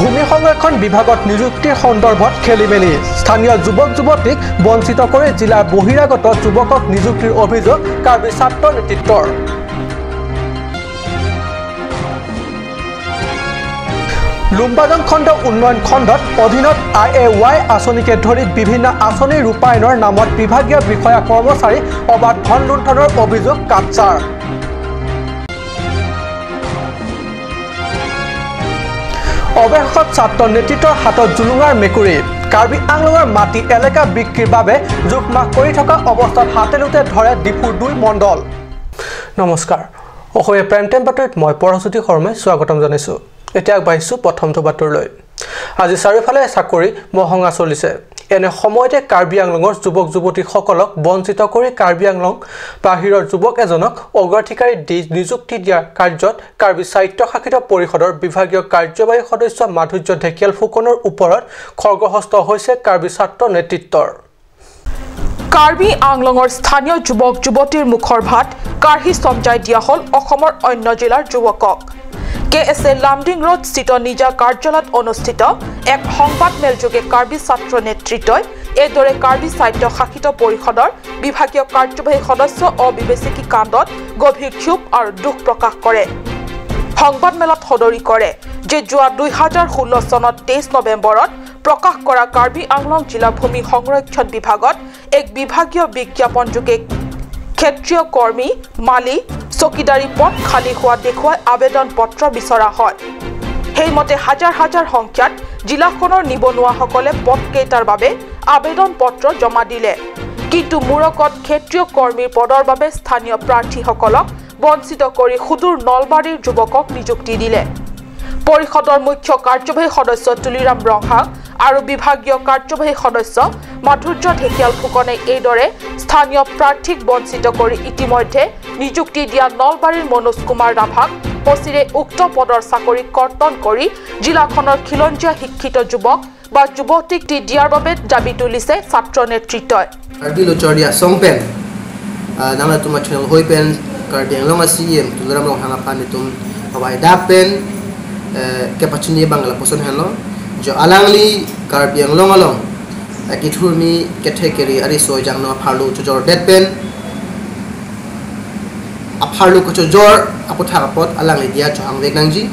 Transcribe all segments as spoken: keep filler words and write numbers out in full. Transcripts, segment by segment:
ভূমি সংৰক্ষণ বিভাগত নিযুক্তিৰ সন্দৰ্ভত খেলিমেলি। স্থানীয় যুৱক যুৱতীক বঞ্চিত কৰি জিলাৰ বহিৰাগত যুৱকক নিযুক্তিৰ অভিযোগ কাৰ্বি ছাত্ৰ নেতৃত্বৰ। লুম্বাজং খণ্ড উন্নয়ন খণ্ডত অধীনত আই এ ৱাই আঁচনিকে ধৰি বিভিন্ন আঁচনি ৰূপায়ণৰ নামত বিভাগীয় বিষয়া কৰ্মচাৰী অবাধ ধন লুণ্ঠনৰ অভিযোগ কাছাৰ। অৱশেষত ছাত্ৰ নেতৃত্বৰ হাতত জুলুঙাৰ মেকুৰী। কাৰ্বি আংলঙৰ মাটি এলেকা বিক্ৰীৰ বাবে জোখ মাখ কৰি থকা অৱস্থাত হাতে লোতে ধৰে ডিফুৰ দুই মণ্ডল। নমস্কাৰ। অসমীয়া প্ৰাইম টাইম বাতৰিত মই পৰশজ্যোতি শৰ্মাই স্বাগতম জনাইছো। এতিয়া আগবাঢ়িছো প্ৰথমটো বাতৰিলৈ। আজি চাৰিওফালে চাকৰি মহঙা চলিছে। এনে সময়তে কাৰ্বি আংলঙৰ যুৱক যুৱতীসকলক বঞ্চিত কৰি কাৰ্বি আংলং বাহিৰৰ যুৱক এজনক অগ্ৰাধিকাৰী দি নিযুক্তি দিয়াৰ কাৰ্যত কাৰ্বি স্বায়ত্তশাসিত পৰিষদৰ বিভাগীয় কাৰ্যবাহী সদস্য মাধুৰ্য ঢেকীয়াল ফুকনৰ ওপৰত খৰ্গহস্ত হৈছে কাৰ্বি ছাত্ৰ নেতৃত্বৰ। কাৰ্বি আংলঙৰ স্থানীয় যুৱক যুৱতীৰ মুখৰ ভাত কাঢ়ি চমজাই দিয়া হ'ল অসমৰ অন্য জিলাৰ যুৱকক। কে এছ এ লামডিং ৰোড স্থিত নিজা কাৰ্যালয়ত অনুষ্ঠিত এক সংবাদমেল যোগে কাৰ্বি ছাত্ৰ নেতৃত্বই এইদৰে কাৰ্বি স্বায়ত্তশাসিত পৰিষদৰ বিভাগীয় কাৰ্যবাহী সদস্য অবিবেচকী কাণ্ডত গভীৰ ক্ষোভ আৰু দুখ প্ৰকাশ কৰে। সংবাদমেলত সদৰি কৰে যে যোৱা দুই হাজাৰ ষোল্ল চনত তেইছ নৱেম্বৰত প্ৰকাশ কৰা কাৰ্বি আংলং জিলা ভূমি সংৰক্ষণ বিভাগত এক বিভাগীয় বিজ্ঞাপন যোগে ক্ষেত্ৰীয় কৰ্মী, মালি, চকীদাৰী পদ খালী হোৱা দেখুৱাই আবেদন পত্ৰ বিচৰা হয়। সেইমতে হাজাৰ হাজাৰ সংখ্যাত জিলাখনৰ নিবনুৱাসকলে পদকেইটাৰ বাবে আবেদন পত্ৰ জমা দিলে। কিন্তু মূৰকত ক্ষেত্ৰীয় কৰ্মীৰ পদৰ বাবে স্থানীয় প্ৰাৰ্থীসকলক বঞ্চিত কৰি সুদূৰ নলবাৰীৰ যুৱকক নিযুক্তি দিলে। পৰিষদৰ মুখ্য কাৰ্যবাহী সদস্য তুলিৰাম ৰংহাং আৰু বিভাগীয় কাৰ্যবাহী সদস্য মাধুৰ্য ঢেকীয়াল ফুকনে এইদৰে স্থানীয় প্ৰাৰ্থীক বঞ্চিত কৰি ইতিমধ্যে নিযুক্তি দিয়া নলবাৰীৰ মনোজ কুমাৰ ৰাভাক অচিৰে উক্ত পদৰ চাকৰি কৰ্তন কৰি জিলাখনৰ খিলঞ্জীয়া শিক্ষিত যুৱক বা যুৱতীক দি দিয়াৰ বাবে দাবী তুলিছে ছাত্ৰ নেতৃত্বই। Karbi Lo Charli Asong pen, ah, nangtum channel hoi pen, Karbi Anglong a C E M Tuliram Ronghang aphan itum hawai dak pen, eh, kepachini abang lapuson henlo, jo alangli Karbi Anglong along, eh, kethurmi kethe keri ari soi jangno apharlo chojor det pen, apharlo kachojor aputhak apot alangli diya chohang vek nangji.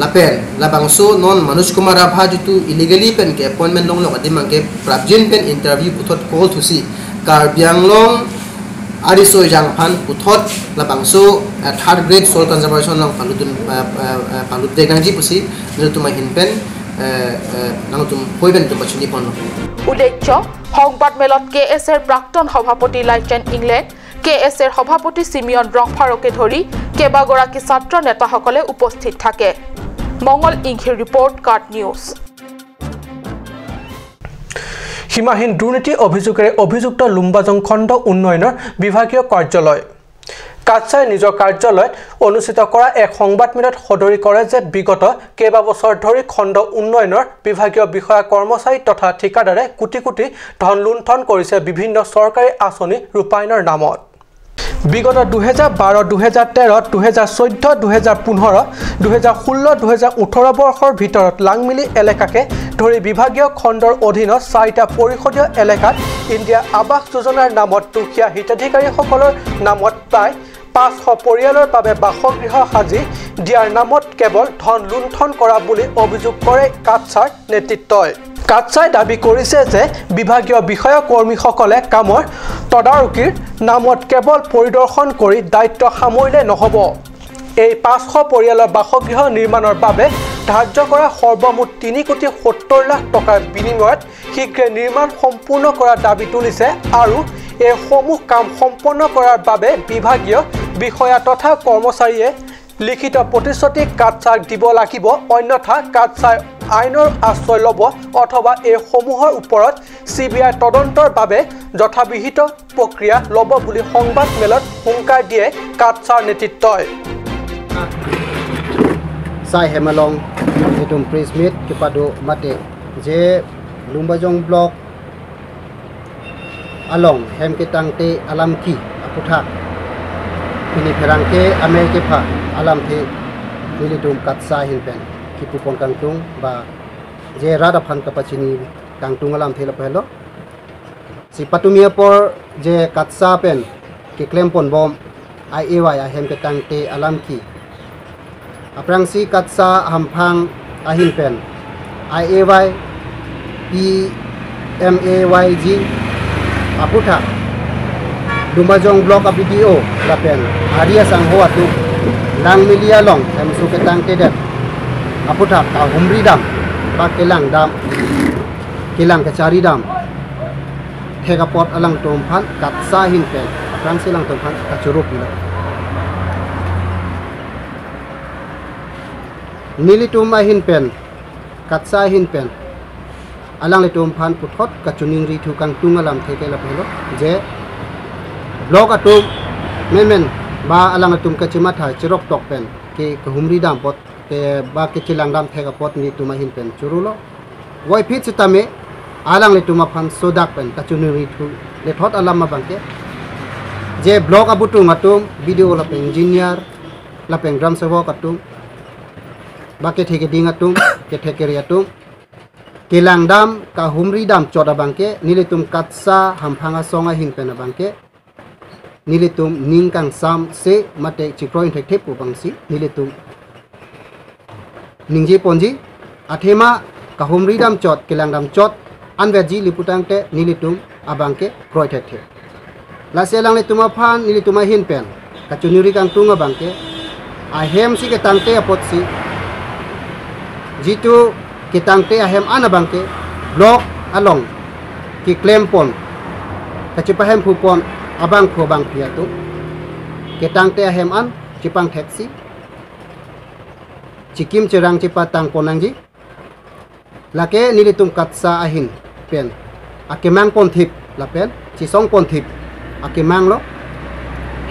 Lapen labangso non Manoj Kumar Rabha jitu illegally pen ke appointment longlok adim abangke prapjin pen interview puthot call thusi Karbi Anglong ari soi jang aphan puthot labangso, eh, third grade soil conservation along palutdun, eh, eh, eh, palut vek nangji pusi nelitum ahin pen, eh, eh, nangtum hoi pen itum pachini ponlo. উল্লেখ্য, সংবাদমেলত কে এছ এৰ প্ৰাক্তন সভাপতি lichen England, কে এছ এৰ সভাপতি চিমিয়ন ৰংফাৰকে ধৰি কেইবাগৰাকী ছাত্ৰ নেতাসকলে উপস্থিত থাকে। মংগল ইংঘিৰ ৰিপৰ্ট, কাট নিউজ। সীমাহীন দুৰ্নীতি অভিযোগেৰে অভিযুক্ত লুম্বাজং খণ্ড উন্নয়নৰ বিভাগীয় কাৰ্যালয়। কাছাই নিজৰ কাৰ্যালয়ত অনুষ্ঠিত কৰা এক সংবাদমেলত সদৰি কৰে যে বিগত কেইবাবছৰ ধৰি খণ্ড উন্নয়নৰ বিভাগীয় বিষয়া, কৰ্মচাৰী তথা ঠিকাদাৰে কোটি কোটি ধন লুণ্ঠন কৰিছে বিভিন্ন চৰকাৰী আঁচনি ৰূপায়ণৰ নামত। বিগত দুহেজাৰ বাৰ, দুহেজাৰ তেৰ, দুহেজাৰ চৈধ্য, দুহেজাৰ পোন্ধৰ, দুহেজাৰ ষোল্ল, দুহেজাৰ ওঠৰ বৰ্ষৰ ভিতৰত লাংমিলি এলেকাকে ধৰি বিভাগীয় খণ্ডৰ অধীনত চাৰিটা পৰিষদীয় এলেকাত ইন্দিৰা আৱাস যোজনাৰ নামত দুখীয়া হিতাধিকাৰীসকলৰ নামত প্ৰায় পাঁচশ পৰিয়ালৰ বাবে বাসগৃহ সাজি দিয়াৰ নামত কেৱল ধন লুণ্ঠন কৰা বুলি অভিযোগ কৰে কাছাৰ নেতৃত্বই। কাছাই দাবী কৰিছে যে বিভাগীয় বিষয়া কৰ্মীসকলে কামৰ তদাৰকীৰ নামত কেৱল পৰিদৰ্শন কৰি দায়িত্ব সামৰিলে নহ'ব। এই পাঁচশ পৰিয়ালৰ বাসগৃহ নিৰ্মাণৰ বাবে ধাৰ্য কৰা সৰ্বমুঠ তিনি কোটি সত্তৰ লাখ টকাৰ বিনিময়ত শীঘ্ৰে নিৰ্মাণ সম্পূৰ্ণ কৰাৰ দাবী তুলিছে আৰু এইসমূহ কাম সম্পন্ন কৰাৰ বাবে বিভাগীয় বিষয়া তথা কৰ্মচাৰীয়ে লিখিত প্ৰতিশ্ৰুতি কাছাক দিব লাগিব, অন্যথা কাছাই আইনৰ আশ্ৰয় ল'ব অথবা এইসমূহৰ ওপৰত চি বি আই তদন্তৰ বাবে যথাবিহিত প্ৰক্ৰিয়া ল'ব বুলি সংবাদমেলত হুংকাৰ দিয়ে কাছাৰ নেতৃত্বই। Sai hem along itum press meet kepado mate je Lumbajong block along hem ketangte alam ke aputhak pini pherangke amei kepha alamthe nelitum Katsa ahin pen kipupon kangtung ba je rat aphan kapachini kangtung alamthe lapu helo. Si patumi apor je KATSA pen keklem ponbom I A Y ahem ketangte alam ke. Aphrangsi KATSA hamphang ahin pen I A Y, P M A Y G aputhak Dumbajong Block a B D O lapen ari asangho atum Langmili along hemso ketangtedet aputhak kahumri dam ba kelang dam, kelang kachari dam thek apot alangtum aphan KATSA ahin pen aphrangsi alangtum aphan kachoro pilo. Nelitum ahin pen, KATSA ahin pen alanglitum aphan puthot kachiningri thu kangtung alamthe ke lapu helo, je block atum menmen ba alangtum kachimatha chirok tok pen ke kahumri dam apot ke ba kechelang dam thek apot nelitum ahin pen chorolo. Voiphit sitame alanglitum aphan sodak pen kachiningri thu lethot alam abangke, je block abutung atum, B D O lapen engineer lapen gram sevok atum ba kethe keding atum, kethe kere atum kelang dam kahumri dam chot abangke nelitum KATSA hamphang asong ahin pen abangke nelitum ning kangsam se mate chikroi thekthe pu abangsi nelitum ningje ponji. Athema kahumri dam chot, kelang dam chot anvetji lapu tangte nelitum abangke kroi thekthe. Lasi alanglitum aphan nelitum ahin pen kachiningri kangtung abangke, ahemsi ketangte apotsi, jitu ketangte ahem an abangke block along keklem pon, kachipahemphu pon abangphu abangphi atum ketangte ahem an chipangtheksi chikim chirang chipatang pon nangji. Lake nelitum KATSA ahin pen akemang ponthip lapen chisong ponthip akemang lo.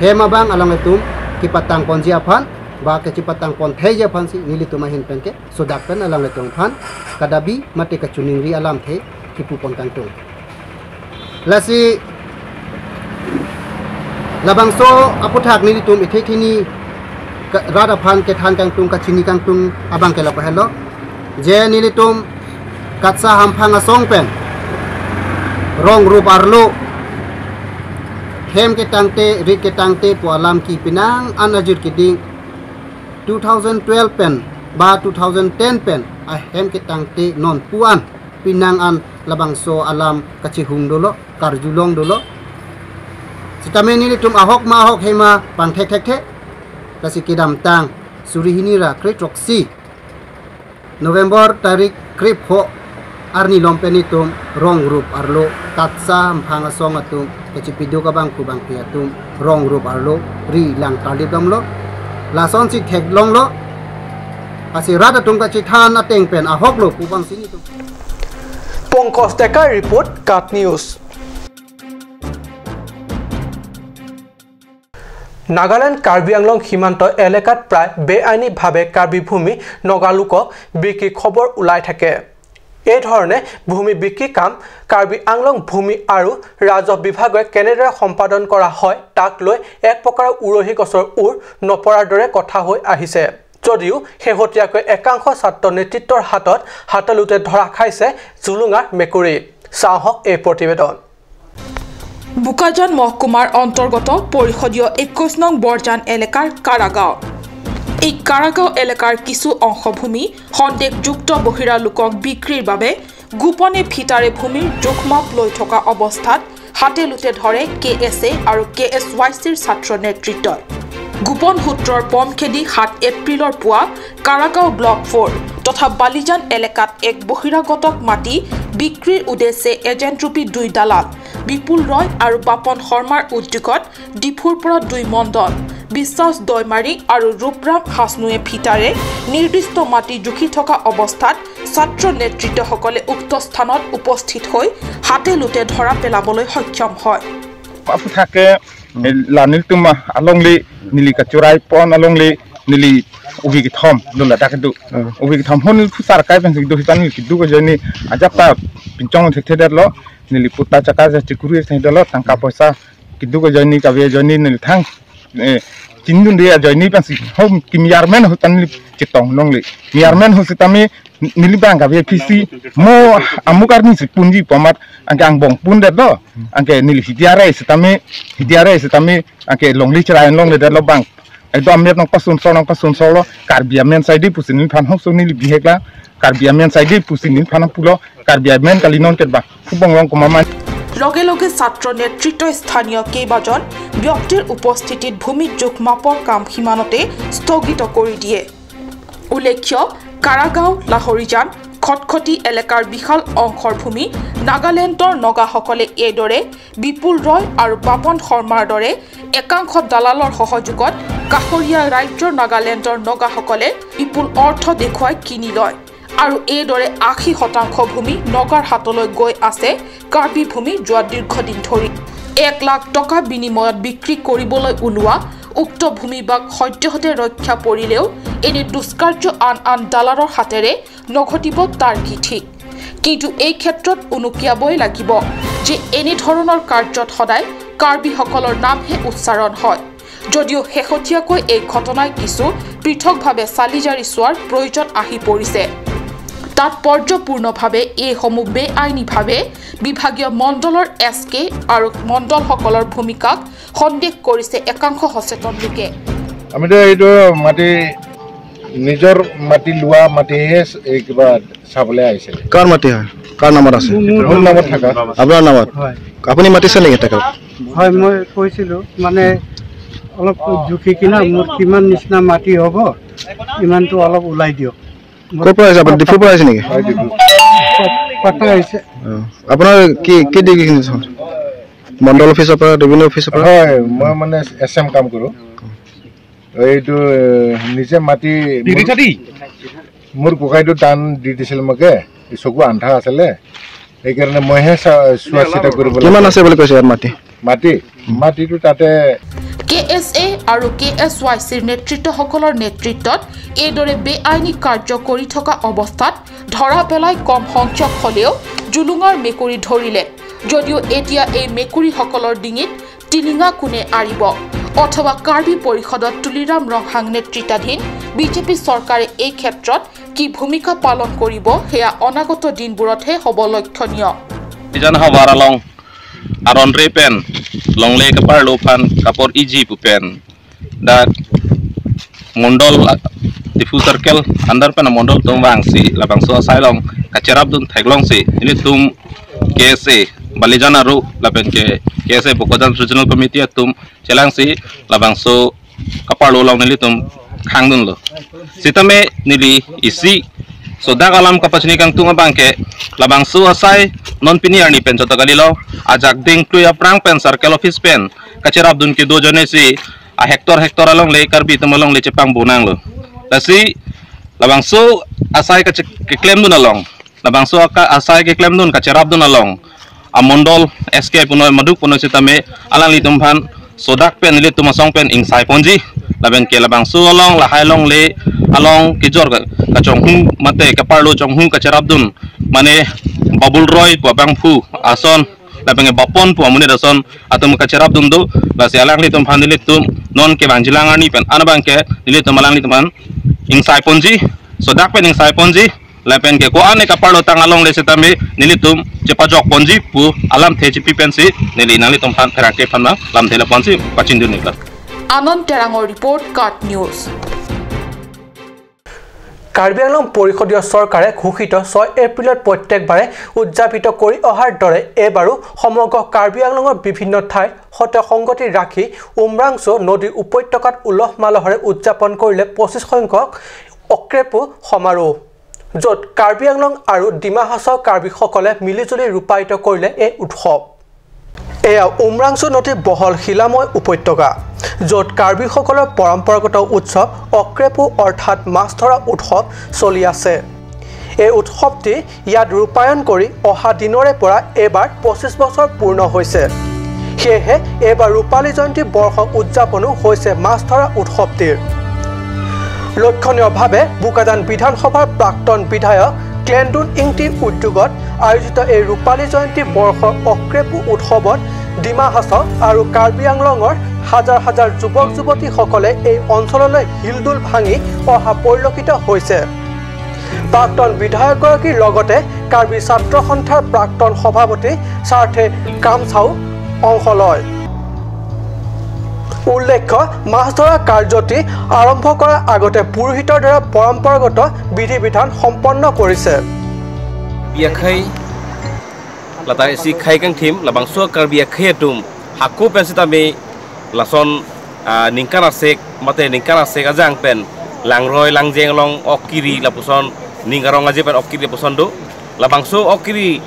Hem abang alanglitum kepatang ponji aphan ba kachipatang pontheji aphansi nelitum ahin pen ke sodak pen alanglitum aphan kadabi mate kachiningri alamthe kipu pon kangtung. Lasi labangso aputhak nelitum ithek thini ka-, rat aphan kethan kangtung, kachini kangtung abangke lapu helo, je nelitum KATSA hamphang asong pen rong rup arlo hem ketangte, rit ketangte pu alam ke penang an ajir keding two thousand twelve pen ba two thousand ten pen ahem ketangte non pu an penang an labangso alam kachihung dolo, karjulong dolo. Sitame nelitum ahok ma ahok hema pangthek thekthe. Lasi kedamtang suri hini ra kre throksi November tarik kre pho arni lom pen nelitum rong rup arlo KATSA hamphang asong atum kachipiduk abangphu abangphi atum rong rup arlo ri lang tarlip damlo. Lasonsi theklonglo. Lasi rat atum kachethan ateng pen ahok lo pu abangsi nelitum. Pankaj Deka report, KAT News. Nagaland কাৰ্বি আংলং সীমান্ত এলেকাত প্ৰায় বেআইনীভাৱে কাৰ্বি ভূমি নগা লোকক বিক্ৰী খবৰ ওলাই থাকে। এই ধৰণে ভূমি বিক্ৰী কাম কাৰ্বি আংলং ভূমি আৰু ৰাজহ বিভাগে কেনেদৰে সম্পাদন কৰা হয়, তাক লৈ এক প্ৰকাৰৰ উৰহী গছৰ ওৰ নপৰাৰ দৰে কথা হৈ আহিছে। যদিও শেহতীয়াকৈ একাংশ ছাত্ৰ নেতৃত্বৰ হাতত হাতেলোতে ধৰা খাইছে জুলুঙাৰ মেকুৰী। চাওঁ আহক এই প্ৰতিবেদন। বোকাজান মহকুমাৰ অন্তৰ্গত পৰিষদীয় একৈশ নং বৰজান এলেকাৰ কাৰাগাঁও। এই কাৰাগাঁও এলেকাৰ কিছু অংশ ভূমি সন্দেহযুক্ত বহিৰা লোকক বিক্ৰীৰ বাবে গোপনে ফিটাৰে ভূমিৰ জোখমাপ লৈ থকা অৱস্থাত হাতেলোতে ধৰে কে এছ এ আৰু কে এছ ৱাই চিৰ ছাত্ৰ নেতৃত্বই। গোপন সূত্ৰৰ পম খেদি সাত এপ্ৰিলৰ পুৱা কাৰাগাঁও ব্লক ফ'ৰ তথা বালিজান এলেকাত এক বহিৰাগতক মাতি বিক্ৰীৰ উদ্দেশ্যে এজেণ্ট ৰূপী দুই দালাল বিপুল ৰয় আৰু বাপন শৰ্মাৰ উদ্যোগত ডিফুৰ পৰা দুই মণ্ডল, বিশ্বাস দৈমাৰী আৰু ৰূপৰাম হাচনুৱে ফিটাৰে নিৰ্দিষ্ট মাটি জুখি থকা অৱস্থাত ছাত্ৰ নেতৃত্বসকলে উক্ত স্থানত উপস্থিত হৈ হাতেলোতে ধৰা পেলাবলৈ সক্ষম হয়। Aphuthak ke, eh, la nelitum alongle, neli kachorai pon alongle, neli ubi kethom, dun ladak kedo. Hmm. Ubi kethom hon neli phusar kai pen kedo hitan neli kedo ajoine ajat ta pinchong thekthe detlo, neli puta chaka ja chikuri thekdetlo, tangka poisa kedo ajoine kave ajoine neli thang, eh, chindunde ajoine pensi hom kimi yarmen hutan neli chetong longle. Yarmen hu sitame Neli bang ka V I P si mo amuk arni si punji pu amat anke angbong pundetlo. Anke neli hidiare sitame, hidiare sitame anke longle cherain longledetlo bang. Ekdom amet nangpasun sor, nangpasun sorlo. Karbi amen saide pusi neliphan hokso neli bihek la. Karbi amen saide pusi neliphan pulo. Karbi amen kali non ket ba. Kubong long kumama. লগে লগে ছাত্ৰ নেতৃত্বই স্থানীয় কেইবাজন ব্যক্তিৰ উপস্থিতিত ভূমি জোখ মাপৰ কাম সিমানতে স্থগিত কৰি দিয়ে। উল্লেখ্য, কাৰাগাঁও, লাহৰিজান, খটখটি এলেকাৰ বিশাল অংশৰ ভূমি নাগালেণ্ডৰ নগাসকলে এইদৰে বিপুল ৰয় আৰু বাপন শৰ্মাৰ দৰে একাংশ দালালৰ সহযোগত কাষৰীয়া ৰাজ্যৰ নাগালেণ্ডৰ নগাসকলে বিপুল অৰ্থ দেখুৱাই কিনি লয় আৰু এইদৰে আশী শতাংশ ভূমি নগাৰ হাতলৈ গৈ আছে কাৰ্বি ভূমি যোৱা দীৰ্ঘদিন ধৰি। এক লাখ টকা বিনিময়ত বিক্ৰী কৰিবলৈ ওলোৱা উক্ত ভূমিভাগ সদ্যহতে ৰক্ষা পৰিলেও এনে দুষ্কাৰ্য আন আন দালালৰ হাতেৰে নঘটিব তাৰ কি ঠিক। কিন্তু এই ক্ষেত্ৰত উনুকিয়াবই লাগিব যে এনেধৰণৰ কাৰ্যত সদায় কাৰ্বিসকলৰ নামহে উচ্চাৰণ হয়। যদিও শেহতীয়াকৈ এই ঘটনাই কিছু পৃথকভাৱে চালি জাৰি চোৱাৰ প্ৰয়োজন আহি পৰিছে। তাৎপৰ্যপূৰ্ণভাৱে এইসমূহ বেআইনীভাৱে বিভাগীয় মণ্ডলৰ এছ কে আৰু মণ্ডলসকলৰ ভূমিকাক সন্দেহ কৰিছে একাংশ সচেতন লোকে। আমিতো এইটো মাটি, নিজৰ মাটি লোৱা মাটিহে এই কিবা চাবলৈ আহিছিলে। কাৰ মাটি হয়? কাৰ নামত আছে? মোৰ নামত থকা। আপোনাৰ নামত? হয়। আপুনি মাতিছে নেকি তেখেতক? হয়, মই কৈছিলোঁ, মানে অলপ জুখি কিনা মোৰ কিমান নিচিনা মাটি হ'ব, ইমানটো অলপ ওলাই দিয়ক। ক'ৰ পৰা আহিছে আপুনি? ডিফুৰ পৰা আহিছে নেকি? হয়, ডিফু। পাট্টা আহিছে। অ। আপোনাৰ কি কি ডিগ্ৰী? মণ্ডল অফিচৰ পৰা, ৰেভিনিউ অফিচৰ পৰা? হয়, মই মানে এছ এম কাম কৰোঁ। এইটো এ, নিজে মাটি মোৰ, মোৰ ককাইটো দান দি দিছিল মোকে, এই চকু আন্ধা আছিলে, সেইকাৰণে মইহে চা- চোৱা চিতা কৰিব লাগে। কিমান আছে বুলি কৈছে ইয়াত মাটি? মাটি, মাটিটো তাতে কে এছ এ আৰু কে এছ ৱাই চিৰ নেতৃত্বসকলৰ নেতৃত্বত এইদৰে বেআইনী কাৰ্য কৰি থকা অৱস্থাত ধৰা পেলাই কম সংখ্যক হ'লেও জুলুঙৰ মেকুৰী ধৰিলে। যদিও এতিয়া এই মেকুৰীসকলৰ ডিঙিত টিলিঙা কোনে আঁৰিব? অথবা কাৰ্বি পৰিষদত তুলিৰাম ৰংহাং নেতৃত্বাধীন বিজেপি চৰকাৰে এই ক্ষেত্ৰত কি ভূমিকা পালন কৰিব, সেয়া অনাগত দিনবোৰতহে হ'ব লক্ষণীয়। Ijan havar along aron re pen longle kaparlo aphan kapor iji pu pen dak mondol, ah, Diphu circle under pen mondol atum vangsi labangso asai along kacherapdun theklongsi ilitum K S A Balijan Aro lapen ke K S A Bokajan Regional Committee atum chelangsi labangso kaparlo along nelitum khangdunlo. Sitame neli isi sodak alam kapachini kangtung abang ke labangso asai non pini arni pen chot kalilo, ajak ding tui aphrang pen circle office pen kacherapdun kedo ajoine si a hectare hectare alongle Karbi atum alongle chepangbo nanglo. Lasi labangso asai kache- keklemdun along, labangso aka- asai keklemdun kacherapdun along amondol S K punoi maduk punoi sitame alanglitum aphan sodak pen ilitum asong pen ingsai ponji, lapen ke labangso along lahai alongle along kejor ka- kachonghu mate kaparlo chonghu kacherapdun mane Babul Roy pu abangphu ason lapen ke Bapon pu amonit ason atum kacherapdun do. Lasi alanglitum aphan ilitum non kevangjilang arni pen anabang ke ilitum alanglitum aphan ingsai ponji, sodak pen ingsai ponji, lapen ke ko-an ne kaparlo tang alongle sitame nelitum chepajok ponji pu alamthe chipi pensi neli nanglitum aphan pherangke aphan lamthe laponsi pachindun ikla. আনন্দ তেৰাঙৰ ৰিপৰ্ট, কাট নিউজ। কাৰ্বি আংলং পৰিষদীয় চৰকাৰে ঘোষিত ছয় এপ্ৰিলত প্ৰত্যেকবাৰে উদযাপিত কৰি অহাৰ দৰে এইবাৰো সমগ্ৰ কাৰ্বি আংলঙৰ বিভিন্ন ঠাইৰ সৈতে সংগতি ৰাখি উমৰাংচু নদীৰ উপত্যকাত উলহ মালহেৰে উদযাপন কৰিলে পঁচিছ সংখ্যক অক্ৰেপু সমাৰোহ, য'ত কাৰ্বি আংলং আৰু ডিমা হাছাও কাৰ্বিসকলে মিলিজুলি ৰূপায়িত কৰিলে এই উৎসৱ। এয়া উমৰাংচু নদীৰ বহল শিলাময় উপত্যকা, য'ত কাৰ্বিসকলৰ পৰম্পৰাগত উৎসৱ অক্ৰেপু অৰ্থাৎ মাছ ধৰা উৎসৱ চলি আছে। এই উৎসৱটি ইয়াত ৰূপায়ণ কৰি অহা দিনৰে পৰা এইবাৰ পঁচিছ বছৰ পূৰ্ণ হৈছে। সেয়েহে এইবাৰ ৰূপালী জয়ন্তী বৰ্ষ উদযাপনো হৈছে মাছ ধৰা উৎসৱটিৰ। লক্ষণীয়ভাৱে বোকাজান বিধানসভাৰ প্ৰাক্তন বিধায়ক ক্লেণ্ডুন ইংতিৰ উদ্যোগত আয়োজিত এই ৰূপালী জয়ন্তী বৰ্ষৰ অক্ৰেপু উৎসৱত ডিমা হাছাও আৰু কাৰ্বি আংলঙৰ হাজাৰ হাজাৰ যুৱক যুৱতীসকলে এই অঞ্চললৈ হিলদোল ভাঙি অহা পৰিলক্ষিত হৈছে। প্ৰাক্তন বিধায়কগৰাকীৰ লগতে কাৰ্বি ছাত্ৰ সন্থাৰ প্ৰাক্তন সভাপতি স্বাৰ্থে কামচাও অংশ লয়। উল্লেখ্য, মাছ ধৰা কাৰ্যটি আৰম্ভ কৰাৰ আগতে পুৰোহিতৰ দ্বাৰা পৰম্পৰাগত বিধি বিধান সম্পন্ন কৰিছে। Biakhai, lata isi khai kangthim, labangso Karbi akhai atum hako pen sitame lason, ah, ningkan asek mate ningkan asek ajang pen langroi langjeng along ok kiri lapuson, ning arong aje pen ok kiri lapuson do. Labangso ok kiri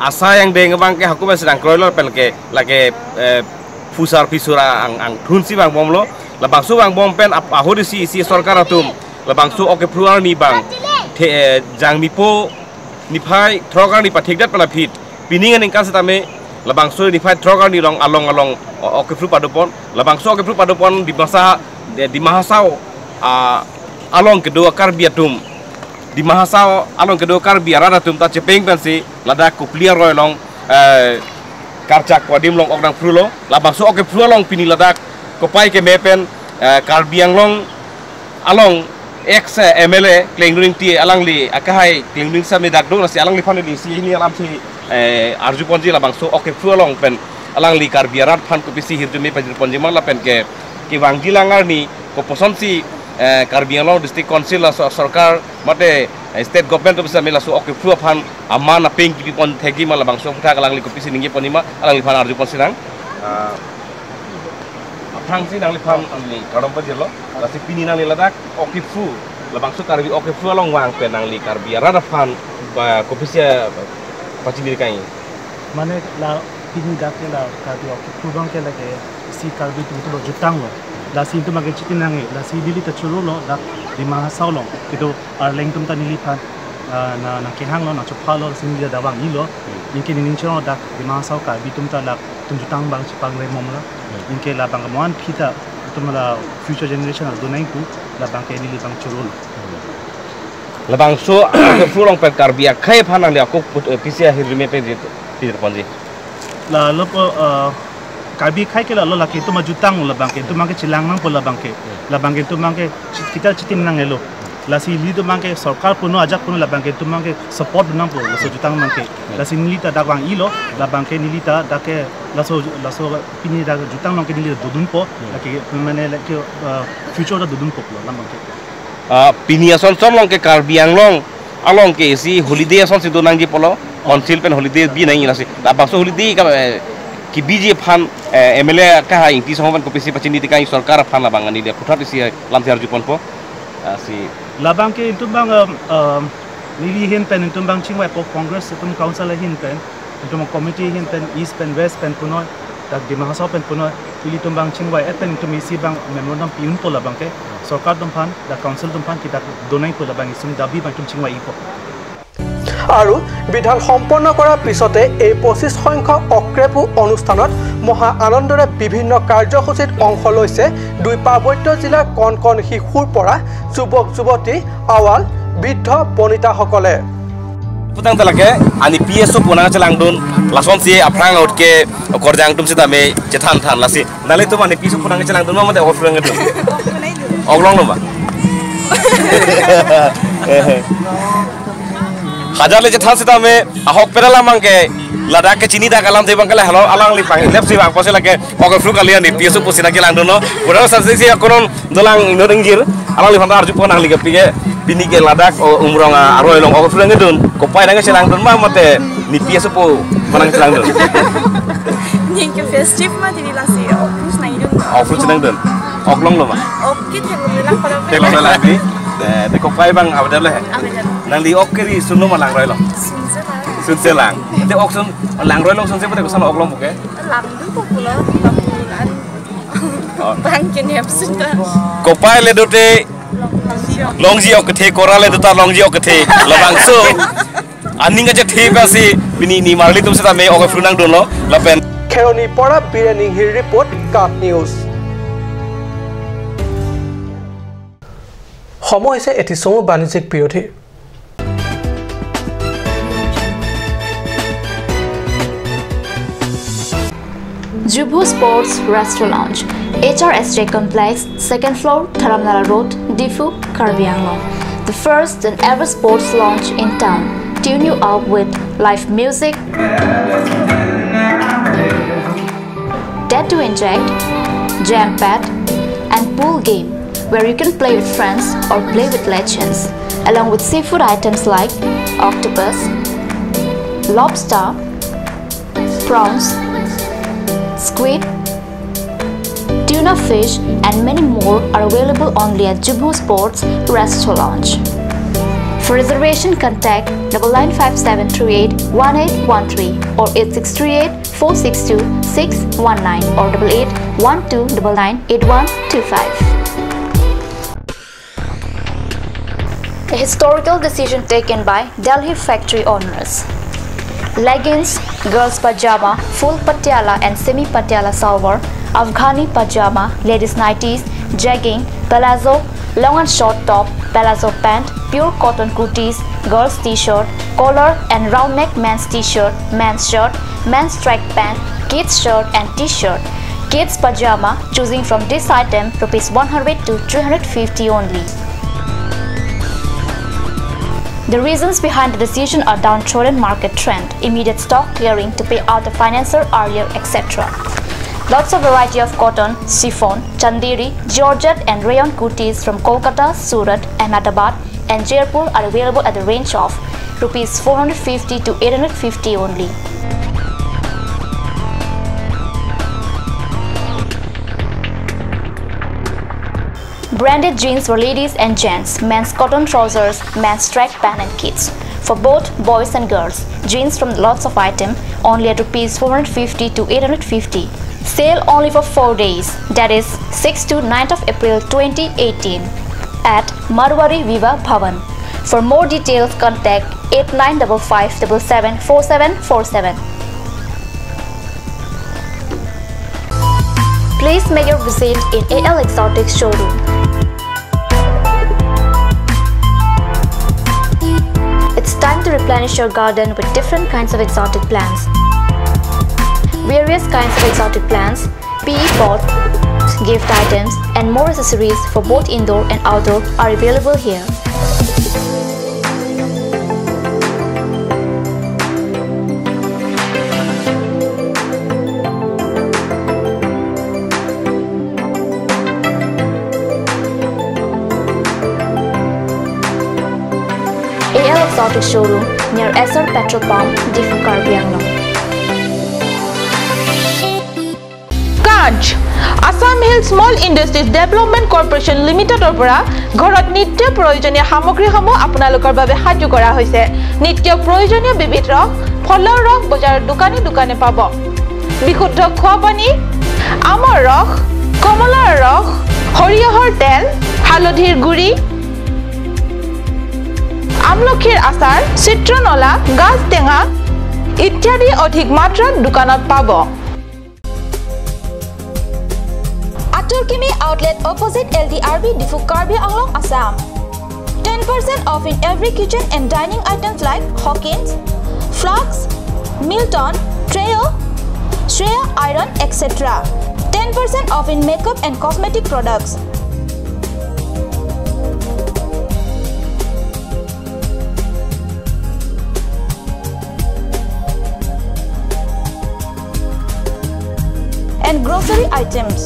asai angdeng abang ke hako pen si nangkroilo pen ke lake, eh, phusar phisur ang, angthun si vangbomlo. Labangso vangbom pen ap-, ahut isi isi sorkar atum labangso ok kephru arni abang the, eh, Jangmipo niphai throk arni pathikdet pen aphi pining aningkan sitame labangso niphai throk arni along along along o-, ok kephru padopon, labangso ok kephru padopon Dimasa, eh, Dima Hasao, ah, along kedo Karbi atum, Dima Hasao along kedo Karbi arat atum ta chepeng pensi ladak Kopili aroi along, eh, karchak kodim along ok nangphrulo. Labangso ok kephru along pini ladak kopai keme pen, eh, Karbi Anglong along ex, eh, M L A Klengdun Ingti alangli akehai Klengdun Ingti sitame dak do, lasi alangliphan neli isi hini alam si, eh, arjuponji labangso ok kephru along pen alangli Karbi arat aphan kopisi hirjume pajirponji ma lapen ke kevangji lang arni koposonsi, eh, Karbi Anglong District Council la so-, sorkar mate, eh, state government atum sitame laso ok kephru aphan aman apeng kipipon thekji ma labangso aphuthak alangli kopisi ningjeponji ma alangliphan arjuponsi nang. Ah, aphrangsi nangliphan neli kardom pajirlo, lasi pini nangli ladak ok kephru, labangso Karbi ok kephru along vang pen nangli Karbi arat aphan ba kopisi, ah, pachini kai. Mane la pini dak ke la Karbi ok kephru abang ke lake isi Karbi atum atum jutanglo. Lasi itum abang ke chitin nangji, lasi neli ta chorolo dak Dima Hasao along. Kedo Arleng atum ta neliphan, ah, na, nangkehanglo, nangchophalo, lasi neli ta vang-ilo. Anke nening chorong dak Dima Hasao Karbi atum ta latum jutang abang chepangre momlo. Anke labang ke mo-an aphi ta itum la future generation adonai pu labang ke neli abang chorolo. Labangso ok kephru along pen Karbi akhai aphan nangli ako put, eh, pisi ahirjume pen jit, pijirponji. La lo po, eh, Karbi akhai ke la lo lake itum ajutang labang ke, itum abang ke chelang nangpo labang ke. Labang ke itum abang ke chit-, kita chitin nangjilo. Lasi nelitum abang ke sorkar puno ajak puno labang ke itum abang ke support nangpo laso jutang abang ke. Lasi neli ta dak vang-ilo, labang ke neli ta dak ke laso, laso pini dak jutang along ke neli dodunpo, lake mane lake, eh, future ta dodunpo pulo labang ke. Ah, pini ason son along ke Karbi Anglong along ke isi holiday ason si do nangji pulo, council pen holiday bi nangji lasi. Labangso holiday ka, eh, kebiji aphan, eh, M L A akehai Ingti Singho pen kopisi pachini tikai sorkar aphan labang ani dia puthot isi, eh, lam si arjuponpo. Ah, si. Labang ke itum abang, um, um, neli ahin pen itum abang chingvaipo Congress itum council ahin pen. Itum committee ahin pen East pen West pen punoi, dak Dima Hasao pen punoi, ilitum abang chingvai-et pen itum isi abang memorandum pi-unpo labang ke, sorkar atum aphan, dak council atum aphan, kita donai pu labang isung dabi abang itum chingvai-ipo. আৰু বিধান সম্পন্ন কৰাৰ পিছতে এই পঁচিছ সংখ্যক অক্ৰেপু অনুষ্ঠানত মহা আনন্দৰে বিভিন্ন কাৰ্যসূচীত অংশ লৈছে দুই পাৰ্বত্য জিলাৰ কণ কণ শিশুৰ পৰা যুৱক যুৱতী, আৱাল, বৃদ্ধ বনিতাসকলে। Putang talake, ani P S O punang chelangdun, lasonsi aphrang ahut ke korjang atum sitame chethan than lasi. Nanglitum ani P S O punang chelangdun, mama te ok kephru nangdun. Ok longlo ma? Hajar le chethan sitame, ahok pera lamang ke, ladak ke chini dak alam te abang ke la halo, alangliphan, lep si abang, pose lake, ok kephru kali ani P S O pusi nangchelangdunlo. Pura sa si si akonon dolang inut ingjir, alangliphan ta arjupo nangli ke pike, pini ke ladak, o, Umrong, a, aroi along ok kephru nangdun, kopai nangchelangdun ma mate ni P S O pu punang chelangdun. Ning ke festive ma tini lasi, ok kephru nangdun. Ok kephru chelangdun. Ok longlo ma? Ok ke thek lo lang pada. Thek lo lang ni. Eh, te kopai abang avedetlo he. Avedetlo. Nangli ok kiri sunlo ma langroi along? Sunse lang. Sunse lang. Te ok sun langroi along sunse pute koson ok longpo ke? Langdunpo pulo, langdun an. Oh. Bang ke niam sunta. Kopai le dote longji ok kethe, kora le dota longji ok kethe. Labangso aning aja the pasi pini ni marli atum sitame ok kephru nangdunlo lapen. Kheroni para Biren Inghir report, Kat News. সময় হৈছে এটি চমু বাণিজ্যিক বিৰতিৰ। Jubu Sports Restaurant, H R S J Complex, second floor, Dharamnala Road, Diphu, Karbi Anglong. The first and ever sports lounge in town. Tune you up with live music, tattoo inject, jam pad, and pool game where you can play with friends or play with legends, along with seafood items like octopus, lobster, prawns, squid, tuna fish, and many more are available only at Jubu Sports Resto Lounge. For reservation, contact double nine five seven three eight one eight one three or eight six three eight four six two six one nine or double eight one two double nine eight one two five. A historical decision taken by Delhi factory owners. Leggings, girls pajama, full patiala and semi patiala salwar, Afghani pajama, ladies nighties, jegging, palazzo, long and short top, palazzo pant, pure cotton kurtis, girls t-shirt, collar and round neck men's t-shirt, men's shirt, men's track pant, kids shirt and t-shirt, kids pajama, choosing from this item, rupees one hundred to three hundred fifty only. The reasons behind the decision are downtrodden market trend, immediate stock clearing to pay out the financier earlier, et cetera. Lots of variety of cotton, chiffon, chanderi, georgette and rayon kurtis from Kolkata, Surat, Ahmedabad and Jaipur are available at the range of rupees four hundred fifty to eight hundred fifty only. Branded jeans for ladies and gents, men's cotton trousers, men's track pant and kids. For both boys and girls, jeans from lots of item, only at rupees four hundred fifty to eight hundred fifty. Sale only for four days, that is sixth to ninth of April twenty eighteen at Marwari Vivah Bhavan. For more details, contact eight nine double five double seven four seven four seven. Please make your visit in A L Exotic showroom. It's time to replenish your garden with different kinds of exotic plants. Various kinds of exotic plants, P E pots, gift items, and more accessories for both indoor and outdoor are available here. A L Exotic Showroom near Essar Petrol Pump, Diphu, Karbi Anglong. কাঞ্চ, Assam hill small industries development corporation লিমিটেডৰ পৰা ঘৰত নিত্য প্ৰয়োজনীয় সামগ্ৰীসমূহ আপোনালোকৰ বাবে সাজু কৰা হৈছে। নিত্য প্ৰয়োজনীয় বিবিধ ৰস, ফলৰ ৰস বজাৰৰ দোকানে দোকানে পাব। বিশুদ্ধ খোৱা পানী, আমৰ ৰস, কমলাৰ ৰস, সৰিয়হৰ তেল, হালধিৰ গুড়ি, আমলখিৰ আচাৰ, চিত্ৰনলা, গাজ টেঙা ইত্যাদি অধিক মাত্ৰাত দোকানত পাব। Atur Kimi Outlet, opposite L D R B, Diphu, Karbi Anglong, Assam. Ten percent off in every kitchen and dining items like Hawkins, flasks, Milton, Trio, Shreya iron, et cetera. Ten percent off in makeup and cosmetic products. And grocery items.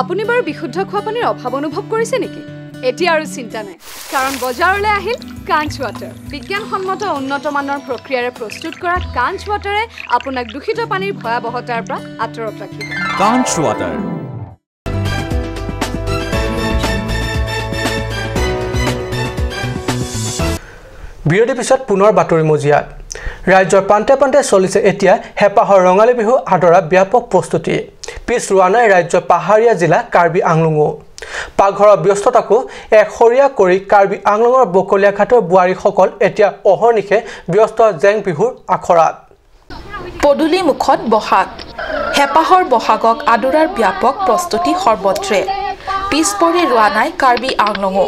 আপুনি বাৰু বিশুদ্ধ খোৱা পানীৰ অভাৱ অনুভৱ কৰিছে নেকি? এতিয়া আৰু চিন্তা নাই, কাৰণ বজাৰলৈ আহিল কাঞ্চ ৱাটাৰ। বিজ্ঞানসন্মত উন্নত মানৰ প্ৰক্ৰিয়াৰে প্ৰস্তুত কৰা কাঞ্চ ৱাটাৰে আপোনাক দূষিত পানীৰ ভয়াৱহতাৰ পৰা আঁতৰত ৰাখিব। কাঞ্চ ৱাটাৰ। বিৰতিৰ পিছত পুনৰ বাতৰি মজিয়াত। ৰাজ্যৰ প্ৰান্তে প্ৰান্তে চলিছে এতিয়া হেঁপাহৰ ৰঙালী বিহু আদৰা ব্যাপক প্ৰস্তুতি। পিছ ৰোৱা নাই ৰাজ্যৰ পাহাৰীয়া জিলা কাৰ্বি আংলঙো। পাকঘৰৰ ব্যস্ততাকো এশৰীয়া কৰি কাৰ্বি আংলঙৰ বকলীয়াঘাটৰ বোৱাৰীসকল এতিয়া অহৰ্নিশে ব্যস্ত জেং বিহুৰ আখৰাত। পদূলি মুখত বহাগ। হেপাহৰ বহাগক আদৰাৰ ব্যাপক প্ৰস্তুতি সৰ্বত্ৰে। পিছপৰি ৰোৱা নাই কাৰ্বি আংলঙো।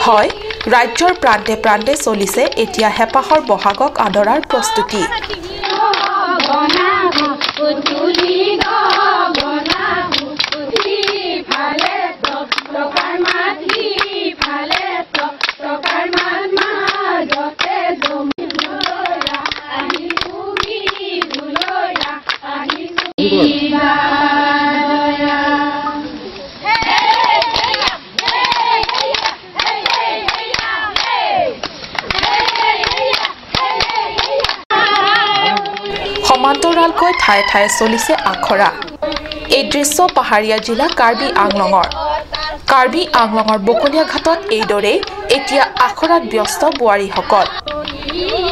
হয়, ৰাজ্যৰ প্ৰান্তে প্ৰান্তে চলিছে এতিয়া হেপাহৰ বহাগক আদৰাৰ প্ৰস্তুতি। সমান্তৰালকৈ ঠায়ে ঠায়ে চলিছে আখৰা। এই দৃশ্য পাহাৰীয়া জিলা কাৰ্বি আংলঙৰ। কাৰ্বি আংলঙৰ বকলীয়া ঘাটত এইদৰেই এতিয়া আখৰাত ব্যস্ত বোৱাৰীসকল।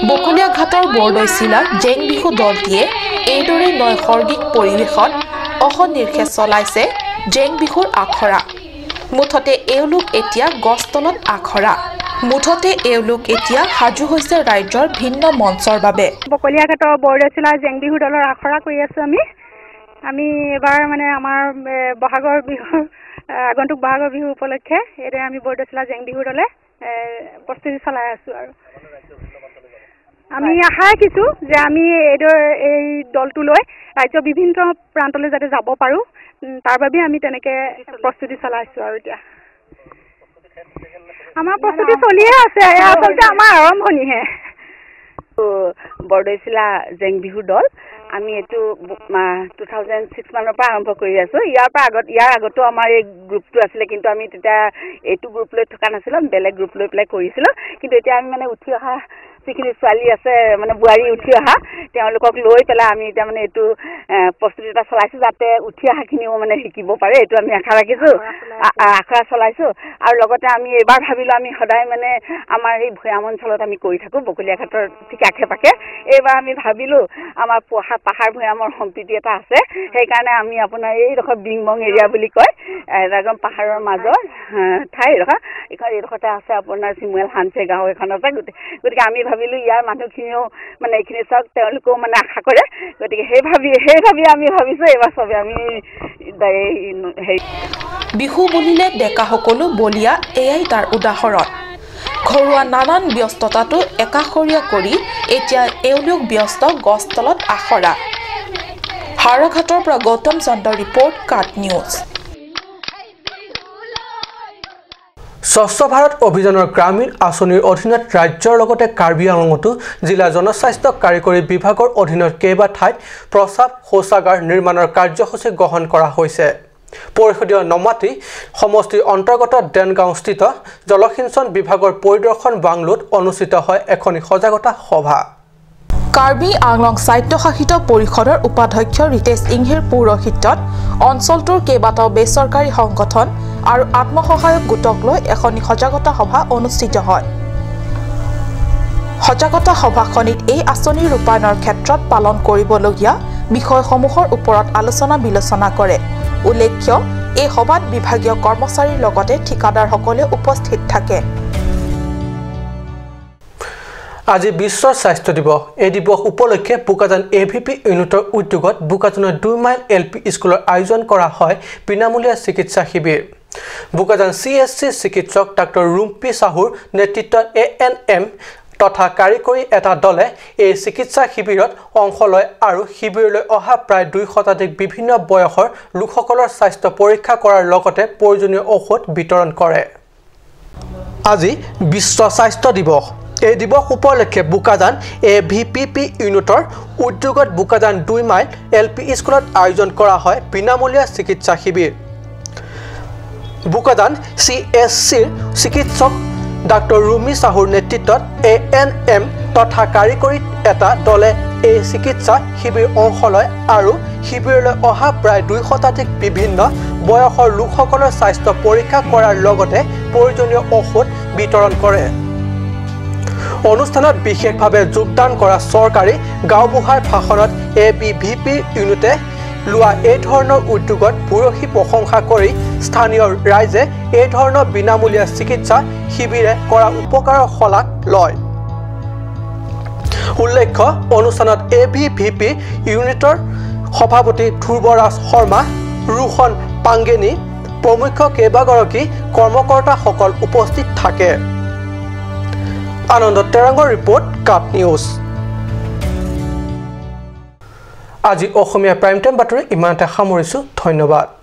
বকলীয়া ঘাটৰ বৰদৈচিলা জেং বিহু দলটিয়ে এইদৰে নৈসৰ্গিক পৰিৱেশত অহৰ্নিশে চলাইছে জেং বিহুৰ আখৰা। মুঠতে এওঁলোক এতিয়া গছ তলত আখৰা। মুঠতে এওঁলোক এতিয়া সাজু হৈছে ৰাজ্যৰ ভিন্ন মঞ্চৰ বাবে। বকলীয়া ঘাটৰ বৰদৈচিলা জেং বিহু দলৰ আখৰা কৰি আছো আমি। আমি এবাৰ মানে আমাৰ, এ, বহাগৰ বিহু, এ, আগন্তুক বহাগৰ বিহু উপলক্ষে এতিয়া আমি বৰদৈচিলা জেং বিহু দলে, এ, প্ৰস্তুতি চলাই আছো আৰু। আমি আশা ৰাখিছো যে আমি এইদৰে এই দলটো লৈ ৰাজ্যৰ বিভিন্ন প্ৰান্তলৈ যাতে যাব পাৰো, উম, তাৰ বাবে আমি তেনেকে প্ৰস্তুতি চলাইছো আৰু এতিয়া। আমাৰ প্ৰস্তুতি চলিয়ে আছে, এয়া আচলতে আমাৰ আৰম্ভণিহে। বৰদৈচিলা জেং বিহু দল, আমি এইটো টু থাউজেণ্ড ছিক্স মানৰ পৰা আৰম্ভ কৰি আছো। ইয়াৰ পৰা আগত, ইয়াৰ আগতো আমাৰ এই গ্ৰুপটো আছিলে, কিন্তু আমি তেতিয়া এইটো গ্ৰুপ লৈ থকা নাছিলো, আমি বেলেগ গ্ৰুপ লৈ পেলাই কৰিছিলো। কিন্তু এতিয়া আমি মানে উঠি অহা যিখিনি ছোৱালী আছে, মানে বোৱাৰী উঠি অহা, তেওঁলোকক লৈ পেলাই আমি এতিয়া মানে এইটো, এ, প্ৰস্তুতি এটা চলাইছো, যাতে উঠি অহাখিনিও মানে শিকিব পাৰে, এইটো আমি আশা ৰাখিছো। আ-, আ-, আখৰা চলাইছো। আৰু লগতে আমি এইবাৰ ভাবিলো, আমি সদায় মানে আমাৰ এই ভৈয়াম অঞ্চলত আমি কৰি থাকো, বকলীয়া ঘাটৰ ঠিক আশে পাশে। এইবাৰ আমি ভাবিলো, আমাৰ পহা-, পাহাৰ ভৈয়ামৰ সম্প্ৰীতি এটা আছে, সেইকাৰণে আমি আপোনাৰ এইডোখৰ বিংবং এৰিয়া বুলি কয়, এ, একদম পাহাৰৰ মাজৰ, এ, ঠাই এডোখৰ। এইখন, এইডোখৰতে আছে আপোনাৰ চিমুৱেল হানছে গাঁও এখন আছে। গতি-, গতিকে আমি ভাবিলো ইয়াৰ মানুহখিনিও মানে এইখিনি চাওক, তেওঁলোকেও মানে আশা কৰে। গতিকে সেই ভাবি, সেই ভাবি আমি ভাবিছো এইবাৰ চবে আমি দাই-, হেৰি বিহু বুলিলে ডেকা সকলো বলিয়া, এয়াই তাৰ উদাহৰণ। ঘৰুৱা নানান ব্যস্ততাটো একাষৰীয়া কৰি এতিয়া এওঁলোক ব্যস্ত গছ তলত আখৰা। হাওৰাঘাটৰ পৰা গৌতম চন্দ্ৰ ৰিপৰ্ট, কাট নিউজ। স্বচ্ছ ভাৰত অভিযানৰ গ্ৰামীণ আঁচনিৰ অধীনত ৰাজ্যৰ লগতে কাৰ্বি আংলঙতো জিলা জনস্বাস্থ্য কাৰিকৰী বিভাগৰ অধীনত কেইবাঠাইত প্ৰস্ৰাৱ শৌচাগাৰ নিৰ্মাণৰ কাৰ্যসূচী গ্ৰহণ কৰা হৈছে। পৰিষদীয় নমাটি সমষ্টিৰ অন্তৰ্গত দেনগাঁওস্থিত জলসিঞ্চন বিভাগৰ পৰিদৰ্শন বাংলোত অনুষ্ঠিত হয় এখনি সজাগতা সভা। কাৰ্বি আংলং স্বায়ত্তশাসিত পৰিষদৰ উপাধ্যক্ষ ৰিতেশ ইংহিৰ পৌৰোহিত্যত অঞ্চলটোৰ কেইবাটাও বেচৰকাৰী সংগঠন আৰু আত্মসহায়ক গোটক লৈ এখনি সজাগতা সভা অনুষ্ঠিত হয়। সজাগতা সভাখনিত এই আঁচনি ৰূপায়ণৰ ক্ষেত্ৰত পালন কৰিবলগীয়া বিষয়সমূহৰ ওপৰত আলোচনা বিলোচনা কৰে। উল্লেখ্য, এই সভাত বিভাগীয় কৰ্মচাৰীৰ লগতে ঠিকাদাৰসকলে উপস্থিত থাকে। আজি বিশ্ব স্বাস্থ্য দিৱস। এই দিৱস উপলক্ষে বোকাজান এ ভি পি ইউনিটৰ উদ্যোগত বোকাজানৰ দুই মাইল এল পি স্কুলৰ আয়োজন কৰা হয় বিনামূলীয়া চিকিৎসা শিবিৰ। বোকাজান চি এইচ চিৰ চিকিৎসক ডাক্তৰ ৰুম্পী চাহুৰ নেতৃত্বত এ এন এম তথা কাৰিকৰী এটা দলে এই চিকিৎসা শিবিৰত অংশ লয় আৰু শিবিৰলৈ অহা প্ৰায় দুই শতাধিক বিভিন্ন বয়সৰ লোকসকলৰ স্বাস্থ্য পৰীক্ষা কৰাৰ লগতে প্ৰয়োজনীয় ঔষধ বিতৰণ কৰে। আজি বিশ্ব স্বাস্থ্য দিৱস। এই দিৱস উপলক্ষে Bokajan A V P P ইউনিটৰ উদ্যোগত বোকাজান দুই মাইল এল পি স্কুলত আয়োজন কৰা হয় বিনামূলীয়া চিকিৎসা শিবিৰ। বোকাজান চি এইচ চিৰ চিকিৎসক ডাক্তৰ ৰুমি চাহুৰ নেতৃত্বত এ এন এম তথা কাৰিকৰী এটা দলে এই চিকিৎসা শিবিৰ অংশ লয় আৰু শিবিৰলৈ অহা প্ৰায় দুই শতাধিক বিভিন্ন বয়সৰ লোকসকলৰ স্বাস্থ্য পৰীক্ষা কৰাৰ লগতে প্ৰয়োজনীয় ঔষধ বিতৰণ কৰে। অনুষ্ঠানত বিশেষভাৱে যোগদান কৰা চৰকাৰী গাঁওবুঢ়াৰ ভাষণত এ বি ভি পি ইউনিটে লোৱা এই ধৰণৰ উদ্যোগত ভূয়সী প্ৰশংসা কৰি স্থানীয় ৰাইজে এই ধৰণৰ বিনামূলীয়া চিকিৎসা শিবিৰে কৰা উপকাৰৰ শলাগ লয়। উল্লেখ্য, অনুষ্ঠানত এ বি ভি পি ইউনিটৰ সভাপতি ধ্ৰুৱৰাজ শৰ্মা, ৰোহন পাংগেনী প্ৰমুখ্য কেইবাগৰাকী কৰ্মকৰ্তাসকল উপস্থিত থাকে। আনন্দ তেৰাংগৰ ৰিপৰ্ট, কাপ নিউজ। আজি অসমীয়া প্ৰাইম টাইম বাতৰি ইমানতে সামৰিছো। ধন্যবাদ।